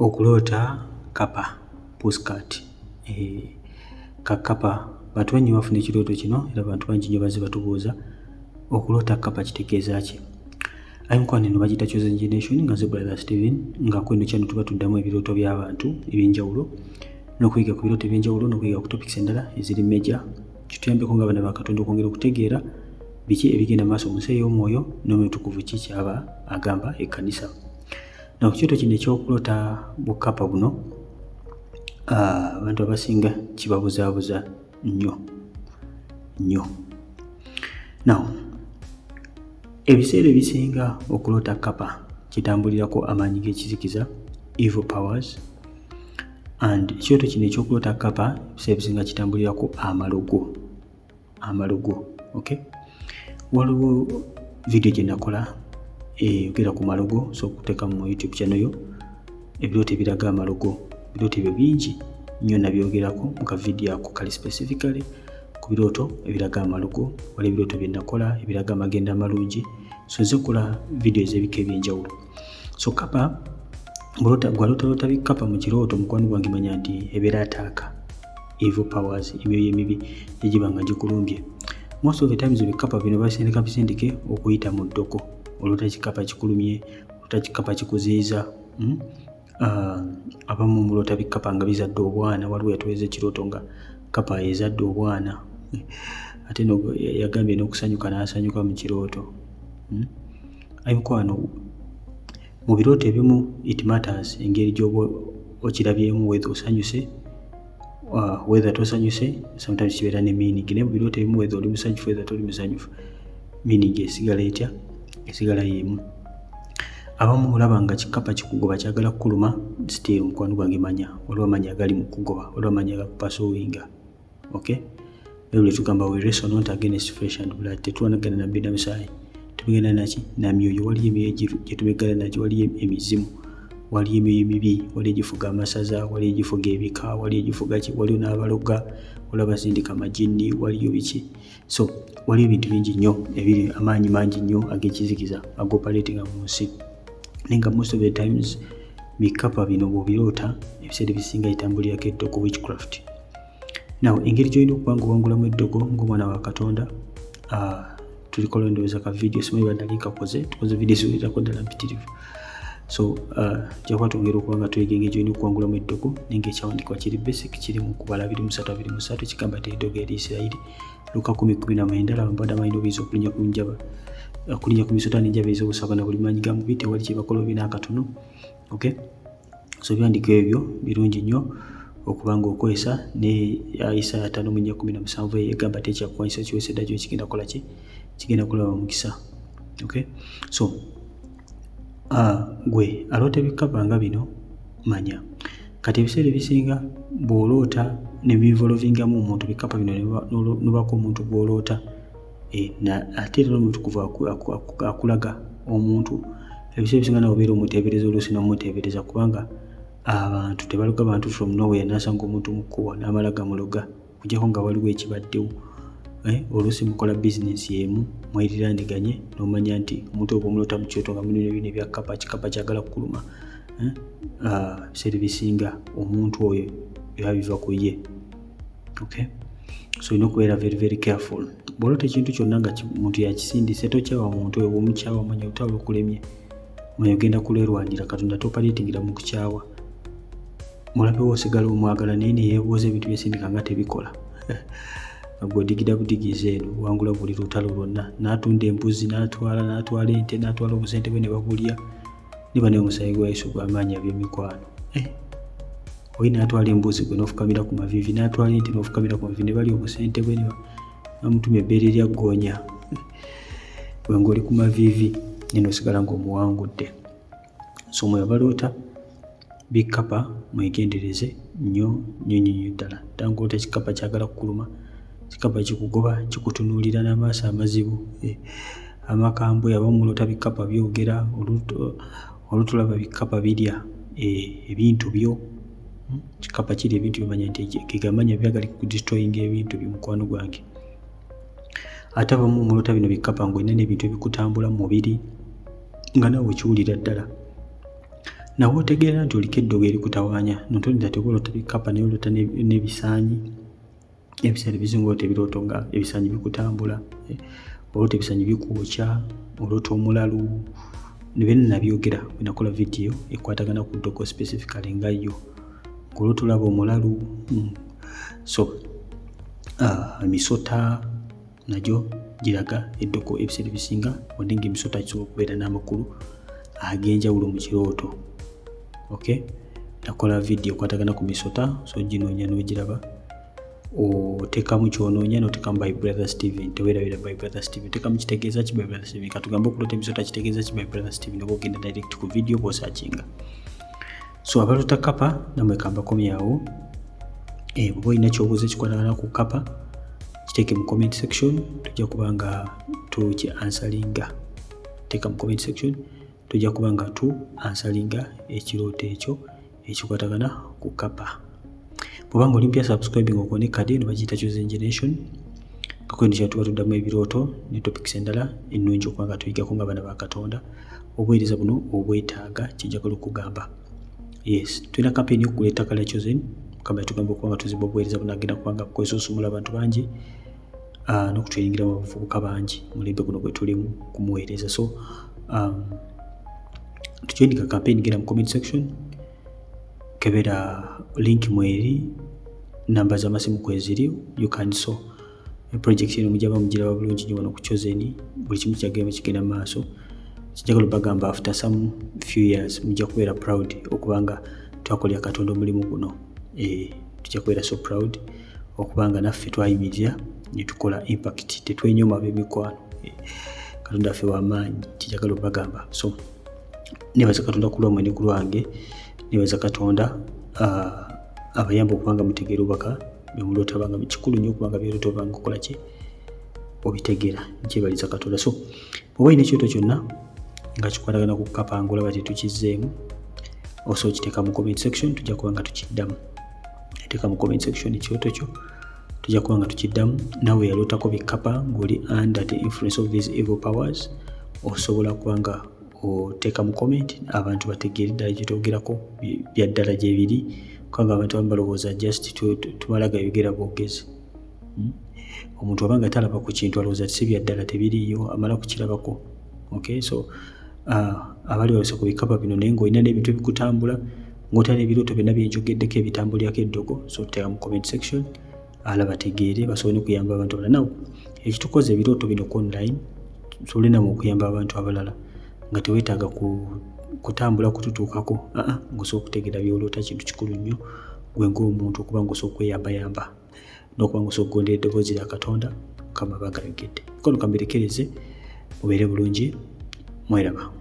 Okuloota kkapa, pussycat, kakkapa. Bantu bangi bafuna ekirooto kino era bantu bangi nnyo bazze batubuuza, okuloota kkapa kitegeeza ki? Ayi mukwano, eno bagiyita Chosen Generation, nga nze Brother Steven, nga kweno channel tuba tuddamu ebirooto by'abantu ebyenjawulo n'okuyiga ku birooto ebyenjawulo n'okuyiga ku topics endala eziri major, kituyambeko nga abaana ba Katonda okwongera okutegeera biki ebigenda maaso mu nsi ey'omwoyo n'omutukuvu ki kyaba agamba ekkanisa. Na ku kirooto kino ekyokuloota bukkapa buno, abantu abasinga kibabuzaabuza nnyo nnyo. Now, ebiseera ebisinga okuloota kkapa kitambulirako amaanyi g'ekizikiza, evil powers, and ekirooto kino ekyokuloota kkapa ebiseera ebisinga kitambulirako amalogo, amalogo. Okay, waliwo video gye nakola eyogera ku malogo, so okuteeka mu YouTube channel yo ebirooto ebiraga amalogo. Ebirooto ebyo bingi nnyo, nabyogerako mu ka video ako kali specifically ku birooto ebiraga amalogo. Waliwo ebirooto bye nakola ebiraga amagendo amalungi, so nze nkola video ez'ebika ebyenjawulo. So kapa gwalootaloota bikapa mu kirooto, mukwano gwange, manya nti ebeera attack, evil powers, emyoyo emibi egiba nga gikulumbye. Most of the times ebikapa bino basindika bisindike okuyita mu ddogo. Oloota kikapa kikulumye, oloota kikapa kikuziiza, Abamu muloota bikapa nga bizadde obwana. Waliwo yatuweeza ekirooto nga kapa ezadde obwana, ate yagambye n'okusanyuka n'asanyuka mu kirooto. Ayi mukwano, mu birooto ebimu it matters engeri gy'oba okirabyemu, whether osanyuse, whether tosanyuse, sometimes kibeera ne meaning. Naye mu birooto ebimu, whether oli musanyufu, whether toli musanyufu, meaning esigala etya? Esigala y'emu. Abamu mulaba nga kikapa kikugoba, kyagala kukuluma. Still, mukwano gwange, manya waliwo amaanyi agali mu kugoba, waliwo amaanyi agakupursuinga. Okay, Bayibuli etugamba, "We wrestle not against flesh and blood." Tetulwanagana na mubiri na musaayi, tumegana naki? Na myoyo. Waliyo emyoyo gyetumegana nagyo, waliyo emizimu, waliyo emyoyo emibi, waliyo egifuga amasaza, waliyo egifuga ebika, waliyo egifuga ki, waliyo n'abaloga, waliwo abasindika amajinni, waliyo biki. So waliyo ebintu bingi nnyo ebiri, amaanyi mangi nnyo ag'ekizikiza agoperatinga mu nsi. Naye nga most of the times bikapa bino bw'obiroota, ebiseera ebisinga bitambulirako eddogo, witchcraft. Now, engeri gy'olina okuba nga owangulamu eddogo ng'omwana wa Katonda, tulikola ndowooza ka video, simanyi banali kakoze, tukoze video ziwererako ddala mpitirivu. So nja kuba twongera okuba nga tuyiga engeri gy'olina okuwangulamu eddogo. Naye nga ekyawandiikibwa kiri basic, kiri mu Kubala 23:23, kigamba ti eddogo eri Isirayiri. Luka 10:19, laba, mbawadde amaanyi n'obuyinza okulinnya ku njaba, okulinnya ku misota n'enjaba ez'obusagwa na buli maanyi ga mubi, tewali kye bakola obi n'akatono. Okay, so ebyawandiikibwa ebyo birungi nnyo okuba nga okozesa ne Isaaya 54:17 eyo egamba ti ekyakuwanyisa kiweesa edda kyo kigenda kukola ki? Kigenda kulaba mukisa. Okay, so gwe aloota ebikapa nga bino, manya kati ebiseera ebisinga bw'oloota ne biinvolvingamu omuntu, bikapa bino nobako omuntu gw'oloota, ate era omutukuvu akulaga omuntu. Ebiseera ebisinga nawe obeera omuteebereza, oluusi n'omuteebereza, kubanga abantu tebaloga bantu from nowhere n'asanga omuntu mu kkubo n'amala gamuloga, okuggyako nga waliwo ekibaddewo. Oluusi mukola bizinensi emu, mweriraniganye, n'omanya nti omuntu oyo bw'omuloota mu kirooto nga mulimu bino ebya kkapa, kikapa kyagala kukuluma, ebiseera ebisinga omuntu oyo biba biva ku ye. Okay, so olina okubeera very very careful bw'oloota ekintu kyonna nga muntu yakisindise. Tokyawa muntu oyo. Bw'omukyawa, manya olutalo lukulemye, manya ogenda kulwerwanira. Katonda toperatingira mu kukyawa. Mulabe wo osigala omwagala, naye neyeebuuza ebintu byesindika nga tebikola, nga gw'odigira budigizi eno wangula buli lutalo lwonna, n'atunda embuzi, n'atwala ente, n'atwala obusente bwe ne babulya. Niba naye omusaayi gwa Yesu gw'amaanyi ab'emikwano. Oli n'atwala embuzi, gwe n'ofukamira ku maviivi, n'atwala ente n'ofukamira ku maviivi, ne balya obusente bwe, ne bamutuma ebbeere lya ggoonya, gwe ng'oli ku maviivi, naye n'osigala ng'omuwangudde. So mwe abaloota bikkapa mwegendereze nnyo nnyo nnyo nnyo ddala. Ddala ng'oloota ekikapa kyagala kukuluma, kikapa kikugoba, kikutunuulira n'amaaso amazibu, amakambwe. Abamu muloota bikkapa byogera, olutulaba bikkapa birya ebintu byo. Kikapa kirya ebintu, bimanya nti ge gamanyi biba gali kudestroyinga ebintu byo, mukwano gwange. Ate abamu muloota bino bikkapa ng'olina n'ebintu ebikutambula mu mubiri, nga naawe okiwulira ddala. Nawe otegeera nti oliko eddogo erikutawaanya, notoni that oba oloota bikapa, naye oloota n'ebisaanyi. Ebiseera ebisinga oloota ebirooto nga ebisaanyi bikutambula, oloota ebisaanyi bikwokya, oloota omulalu. Nebyonna nabyogera bwe nakola vidiyo ekwatagana ku ddogo specifically nga yo, ng'oloota olaba omulalu. So emisota nagyo giraga eddogo ebiseera ebisinga, wadde nga emisota gisobola okubeera n'amakulu ag'enjawulo mu kirooto. Okay, nakola vidiyo ekwatagana ku misota, so ginoonya n'ogiraba, oteekamu kyonoonya n'oteekamu "by Brother Steven". Teweerabira "by Brother Steven". Oteekamu kitegeeza ki "by Brother Steven". Katugambe okuloota emisota kitegeeza ki "by Brother Steven", oba ogenda direct ku vidiyo bw'osearchinga. So abaloota kapa namwe kambakomyawo. Bw'oba olina kyobuuza ekikwatagana ku kapa, kiteeke mu comment section, tujja kuba nga tuki answeringa. Teeka mu comment section, tujja kuba nga tu answeringa ekirooto ekyo ekikwatagana ku kapa. Bw'oba nga oli mpya, subscribing, okone kadi eno bagiyita Chosen Generation, nga kweno kya tuba tuddamu ebirooto ne topics endala ennungi okuba nga tuyigako nga baana ba Katonda. Obuweereza buno obwetaaga, kyenjagala okugamba. Yes, tulina campaign y'okugula ettaka lya Chosen. Mukama yatugamba okuba nga tuzimba obuweereza buno, agenda kuba nga bukozesa osumula abantu bangi n'okutuyingiramu abavubuka bangi mulembe guno gwe tulimu kumuweereza. So tujoininga campaign, genda mu comment section, kebera link mweri, namba z'amasimu kweziri, you can. So project eno mujaba mugiraba bulungi nnyo wano ku Chosen, buli kimu kyagenda kigenda mu maaso. Kijagala bagamba, after some few years mujja kubeera proud okubanga twakolera Katonda omulimu guno. Tujja kubeera so proud okubanga naffe twayimirira ne tukola impact. Tetwenyoma ab'emikwano, Katonda ffe w'amaanyi, kijagala obagamba. So nebaza Katonda ku lwammwe ne ku lwange. Nebaza Katonda abayamba okubanga mutegeera obubaka byemuloota, banga kikulu nnyo okubanga byoloota obanga okola ki obitegeera. Nkyebaliza Katonda. So bw'oba olina ekirooto kyonna nga kikwatagana ku kapa nga olaba tetukizzeemu, osobola okiteeka mu comment section, tujja kuba nga tukiddamu. Teeka mu comment section ekirooto kyo, tujja kuba nga tukiddamu. Naawe yalootako bikapa ng'oli under the influence of these evil powers, osobola kuba nga oteeka mu comment, abantu bategeere ddala gyetwogerako bya ddala gye biri, kubanga abantu abamu balowooza just tumala gayogera bwogezi. Omuntu aba nga talaba ku kintu alowooza si bya ddala, tebiriiyo, amala kukirabako. Okay, so abali balose ku bikapa bino naye ng'olina n'ebintu ebikutambula, ng'otya n'ebirooto byonna byenjogeddeko ebitambulirako eddogo, so teeka mu comment section, ala bategeere basobole n'okuyamba abantu abalala. Naw ekitukoza ebirooto bino ku online, tusobole nammwe okuyamba abantu abalala nga teweetaaga kutambula kututuukako, aa ng'osobola okutegeera by'oloota. Kintu kikulu nnyo gwe ng'omuntu okuba ng'osobola okweyambayamba n'okuba ng'osobola okugondera eddoboozi lya Katonda. Mukama aba agayogedde. Kono kamberekereze, mubeere bulungi, mweraba.